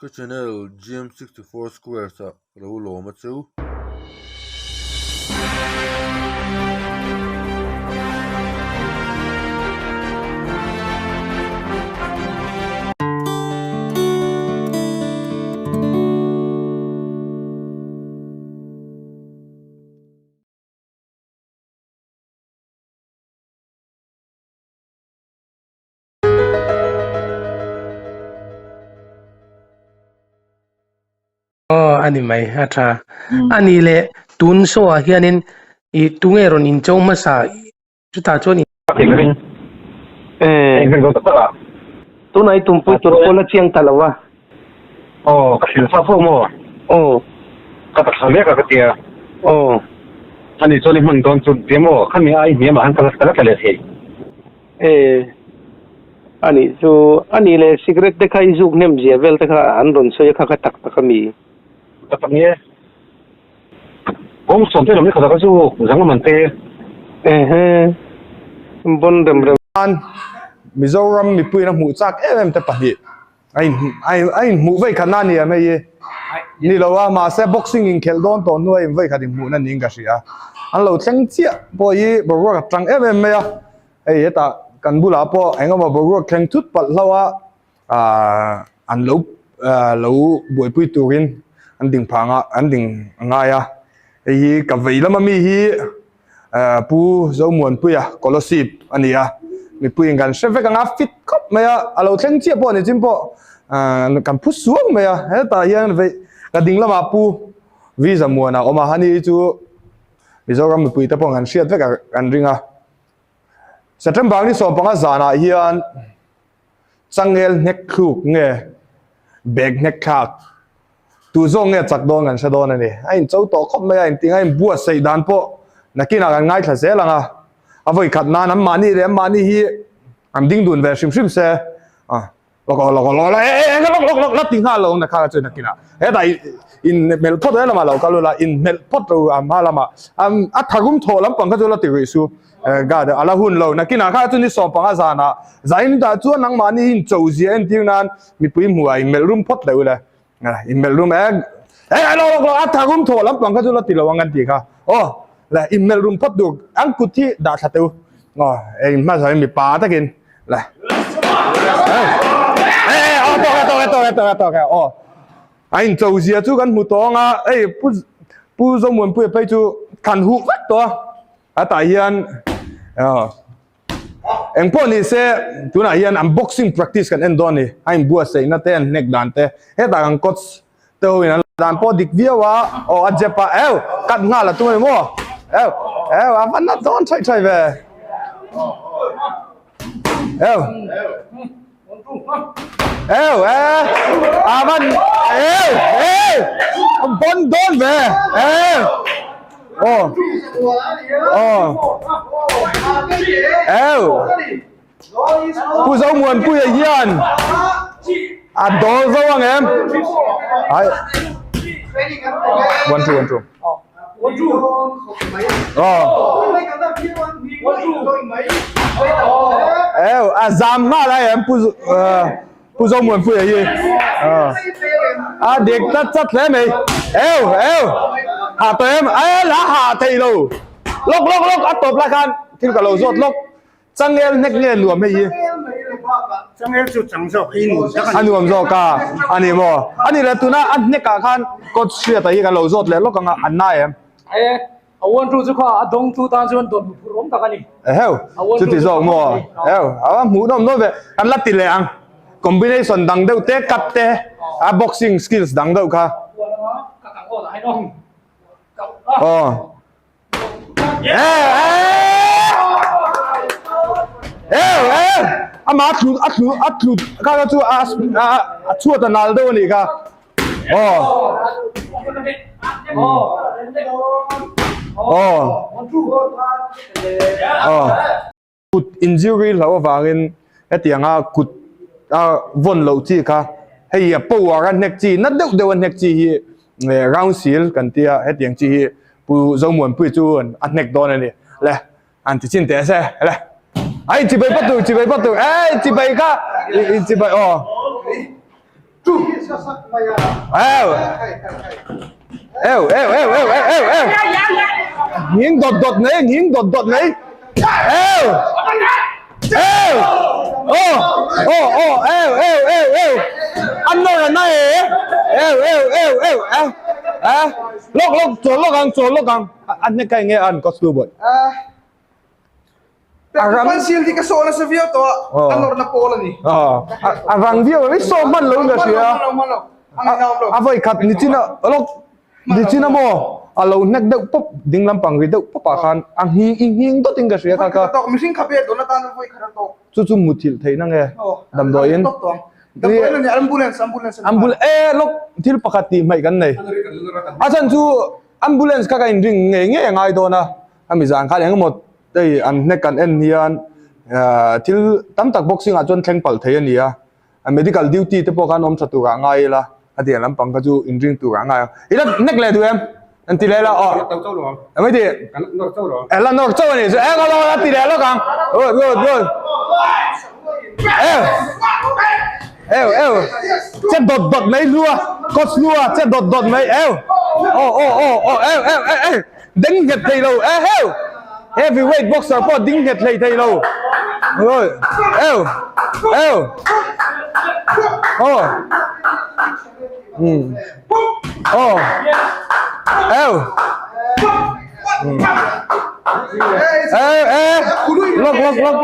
Ka channel GM64 Squares ah ka lo lawm a chu. Aw a ni mai a tha. A nih leh tun show ah hianin ih tunge rawn incho hmasa chutah chuan in. Tunah i tumpui tur pawh la chiang ta lo a. Aw ka hrilh fak fak maw? Aw. Ka taksa mek a ka tia. Aw. Ani chuan i hman dawn chu tia maw? Khami ai hniam ah khan ka la tla leh thei. E. Anih chu anih leh cigarette te kha i zuk hnem zia vel te kha an rawn sawi a kha kha tak tak a mi? Tak tak nge? Bawng sawm te lam hi kha tak a zuk zang a man te. Ehe. Bon rem rem. Mizoram mipuiin a hmuh chak em em te pahnih a in a inhmuh vei khat na a ni em hei hi ni lo a mahse boxing inkhelh dawn tawh hnu a in vei khat inhmuhna niin ka hria an lo thleng chiah pawh hi boruak a tang em em mai a hei hetah kan bulah pawh eng emaw boruak thleng thut palh hlauh a ahh an lo ahh lo buaipui turin an ding phah ang a an ding a ngai a hei hi ka vei lama mi hi. Ahh Pu Zomuanpuia Kolosip a ni a, mipuiin kan hre vek ang a, fit khawp mai a, a lo thleng chiah pawh a ni chin pawh ahh kan phu suang mai a, hetah hian vei ka ding lamah Pu Vi Zamuana a awm a, ani hi chu Mizoram mipuite pawh kan hriat vek a kan ring a. September ni 15 zanah hian changel hnek thluk nge bag hnek thlak Tu zawk nge chak dawn kan hre dawn a ni. A incho tawh khawp mai a, engtin a inbuatsaih dan pawh nakinah kan ngaithla zel ang a. A vawi khat nan an mahni leh an mahni hi an ding dun ve hrim hrim se. A lawk lawk lawk lawk e e lawk lawk lawk la ti nghal lo na kha chu nakinah hetah in melh phawt he lamah lo kal ula in melh phawt ro a hma lamah a tharum thawh lampang kha chu la ti rih su. Ga a la hun lo nakinah kha chu ni 15 zanah zain dah chuan nangmahni hi incho zia entir nan mipui hmuhah in melh rum phawt leh ula. In melh rum e e lo lo a tha rum thaw lampang kha chu la ti lo ang an ti kha aw le in melh rum phawt dur an kut hi dah thla teu aw e in hma zawin mipa takin le e e aw tawk e tawk e tawk e tawk e tawk e aw a in cho zia chu kan hmu tawng a ei pu pu Zomuanpuia phei chu thlan huh vek tawh a a tah hian aw Eng pawh ni se tunah hian an boxing practice kan en dawn a ni. A inbuatsaih na te an hnek dan te hetah kan coach te ho in an dan pawh dik viau a aw a jab a eu cut nghal a tum a ni maw eu eu a va na dawn thaih thaih ve eu eu e a van eu eu a bon dawn ve eu aw aw eu Pu Zomuanpuia hian a dawl zo ang em ai one two one two aw eu a zam nghal a em pu pu Zomuanpuia hi a dik tlat chat hle mai eu eu hah tawh em e la hah thei lo lawk lawk lawk a tawp lai khan thil ka lo zawt lawk Changel hnek nge nuam hei hi? Changel chu chang zawk hi nuam tak a ni. A nuam zawk a, a ni maw? A ni le tuna a hnek ah khan coach Hriata hi kan lo zawt leh lawk ang a, an na em? E, a uan tu chu kha a dawng tu tan chuan dawt hmu phur awm tak a ni. Eheu, chuti zawk maw? Eheu, a hmuh nawm nawm ve, kan la ti leh ang. Combination dang deuh te, cut te, a boxing skills dang deuh kha. Aw. Ama a tlu a tlu a tlu kha kha chu a a chhuat a nal deuh a nih kha aw aw aw kut injury hlauh avangin hetianga kut a vawn loh chi kha hei a power a hnek chi na deuh deuh a hnek chi hi round seal kan tia hetiang chi hi pu Zomuanpuii chu a hnek dawn a ni le an ti chin teh se le ai chibai phawt tur chibai phawt tur ei chibai kha in chibai aw. Eu eu eu eu eu eu eu eu nghing dawt dawt mai nghing dawt dawt mai eu eu aw aw aw eu eu eu eu an nawr a na e eu eu eu eu a a lawk lawk chawl lawk ang chawl lawk ang a hnek kha enge an costume bawih. A rang Pencil hi ka saw nasa viau tawh a, a nawrna pawl a ni. A rang viau a, i saw hman lo in ka hria. A vawi khat nichina lawk nichina maw a lo hnek deuh pawp ding lampang ri deuh pawp ah khan a nghing i nghing dawt in ka hria kha kha. Mihring kha pek dawn atan vawi khat a tawk. Chu chu muthilh theihna nge damdawiin. Damdawiin a ni ambulance ambulance. Ambulance e lawk thil pakhat tih hmaih kan nei. A chhan chu ambulance kha ka inring ngei ngei a ngai dawn a. Hemi zan khan engemaw hei an hnek an en hian thil tam tak boxing ah chuan thleng palh thei a ni a, medical duty te pawh khan awm tha turah ngai ila a tiang lampang kha chu inring turah ngai ang. I la hnek leh duh em? An ti leh la aw. Eng mai ti? La nawr chauh a nih chu. Eng alo la ti leh lawk ang. Good good good. Eu eu eu che dawt dawt mai lu a coach lu a che dawt dawt mai eu aw aw aw aw eu eu eu. Ding nghet thei lo e heu heavyweight boxer pawh ding nghet hlei thei lo oi eu eu aw um aw eu e e lok lok lok.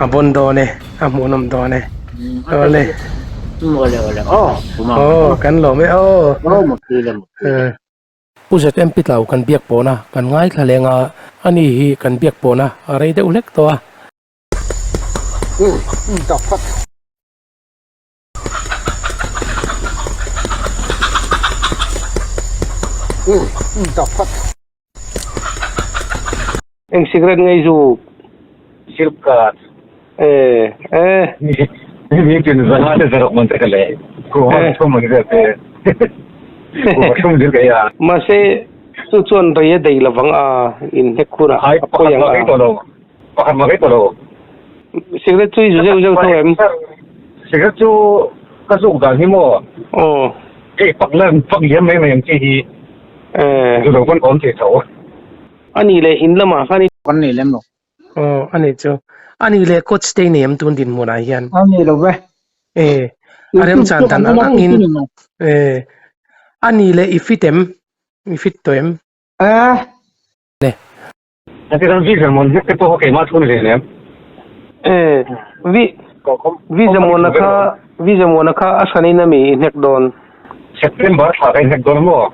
A bon dawn e a hmuhnawm dawn e awle aw kan lawm e aw. Pu ZMP Tlau kan biak pawhna kan ngaithla leng a, ani hi kan biak pawhna a rei deuh hlek tawh a. Eng cigarette nge i zuk? Silk card. Eh, eh. Mi tin zanga te zarok man te ka le. Ko ha thum man ve te. Ko thum dil ka ya. Mahse chu chuan rei a dei lovang a in hnek khur ah a pawi ang a. Pakhat mah kai to lo. Cigarette chu i zu zeuh zeuh tho em? Cigarette chu ka zuk dan hi maw? Aw. Hei pak lan pak liam mai mai ang chi hi. Eh. Zu lo pawn ka awm thei tho. A nih leh in lamah khan i. Kan nei lem lo. Aw a nih chu. A nih leh coach te i nei em tun dinhmunah hian? A nei lo ve. Eh a remchan dan ang angin eh a nih leh i fit em? I fit tawh em? Eh. Le. Heti ram vi Zamon hnek te pawh kha keimah thu ni hle nem. Eh vi vi Zamona kha vi Zamona kha a hranin a mi i hnek dawn? September thla ka inhnek dawn maw?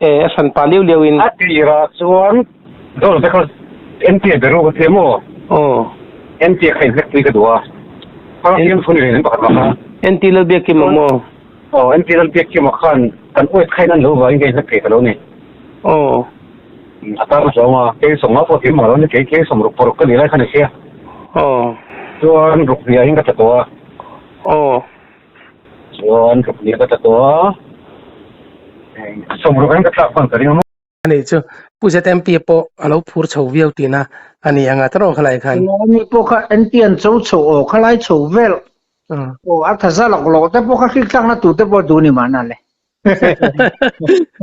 Eh a hran pa liau liau in. A tirah chuan dawn te kha NT a beru ka tia maw? Aw. NT a kha inhnek pui ka duh a. Kha fiam thu ni hle nem pakhat mah kha. NT Lalbiakkima maw? Aw NT Lalbiakkima khan kan awih khain an lo vangin ka inhnek thei ta lo ni. Aw. A tar zawng a, kei sawmnga pawh thim mah lo ni, kei kei sawm ruk paruk ka nih lai khan i hria. Aw. Chuan ruk hniah in ka tla tawh a. Aw. Chuan ruk hniah ka tla tawh a, sawm ruk in ka tlak hman ka ring a maw. Ani chu Pu ZMP pawh a lo phur chho viau tihna a ni ang a, tawrh khalai khan. Ani pawh kha NT an cho chho aw khalai chho vel aw a thaza lawk lawk te pawh kha hrik tlakna tur te pawh duh ni mahna le.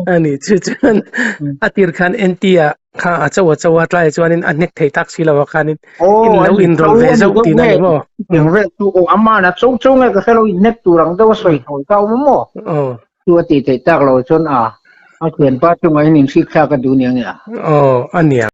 Ani chu chuan a tir khan NT ah kha a cho a cho a tlai chuanin a hnek thei tak si lo a khanin in lo inrawl ve zauh tihna a ni maw? Eng vel chu aw amana cho cho nge ka hre lo in hnek tur ang deuh a sawi thawi ka awm a maw? Aw. Chu a tih theih tak lo chuan a. A thianpa chungah hian inhrik thlak a duh nia nge a? Aw, a nia.